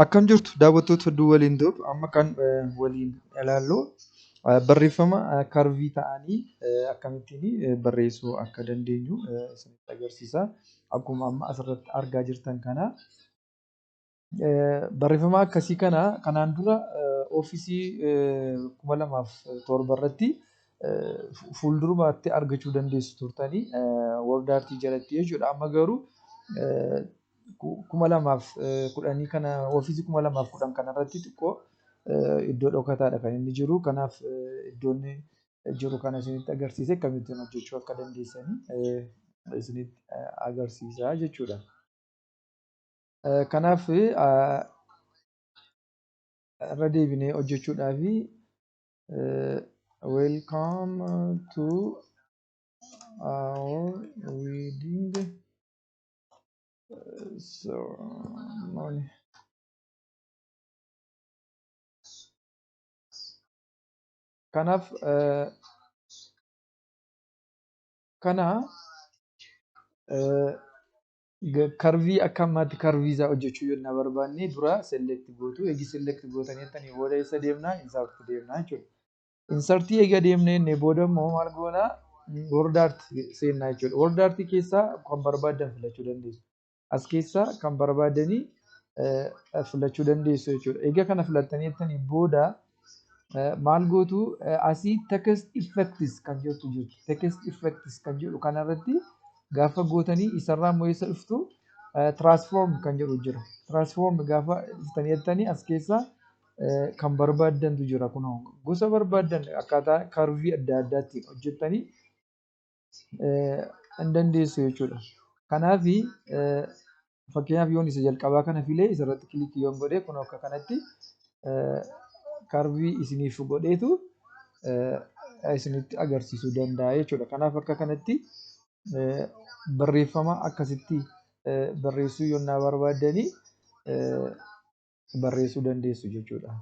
Akkam jirtu daawwattoota hedduu waliin ta'uuf amma kan waliin ilaallu barreeffama karvii ta'anii akkamittiin barreessuu akka dandeenyu isinitti agarsiisa. Akkuma amma asirratti argaa jirtan kana barreeffama akkasii kana kanaan dura oofisii 2007 irratti fuuldurumatti argachuu dandeessu turtanii WordArt jalatti jechuudha. Amma garuu 2010 kana oofisii 2010 kanarratti xiqqoo iddoo dhokataadha kan inni jiru. Kanaaf iddoo inni jiru kana isinitti agarsiise akkamittiin hojjechuu akka dandeessanii isinitti agarsiisa jechuudha. Kanaaf irra deebinee hojjechuudhaaf welcome to our wedding ceremony. Kanaaf kana karvii akka ammaatti karvii isaa hojjechuu yoo na barbaanne dura select gootu. Eegi select gootanii jettanii booda eessa deemnaa? Insert deemnaa jechuudha. Insertii eega deemnee inni booda immoo maal goonaa? WordArt seennaa jechuudha. WordArt keessaa kan barbaaddan filachuu dandeessu. As keessaa kan barbaaddanii filachuu dandeessu jechuudha. Eega kana filattanii jettanii booda maal gootu? Asii text effects kan jettu jirti. Text effects kan jedhu kanarratti gaafa gootanii isarraa immoo eessa dhuftu? Transform kan jedhu jira. Transform gaafa dhuftanii jettanii as keessaa kan barbaaddantu jira. Kunoo gosa barbaaddan akkaataa karvii adda addaatti hojjettanii hin dandeessu jechuudha. Kanaaf fakkeenyaaf yoon isa jalqabaa kana filee isarratti kilikii yoon godhe kun akka kanatti karvii isiniif godheetu isinitti agarsiisuu danda'a jechuudha. Kanaaf akka kanatti barreeffama akkasitti barreessuu yonnaa barbaaddanii barreessuu dandeessu jechuudha.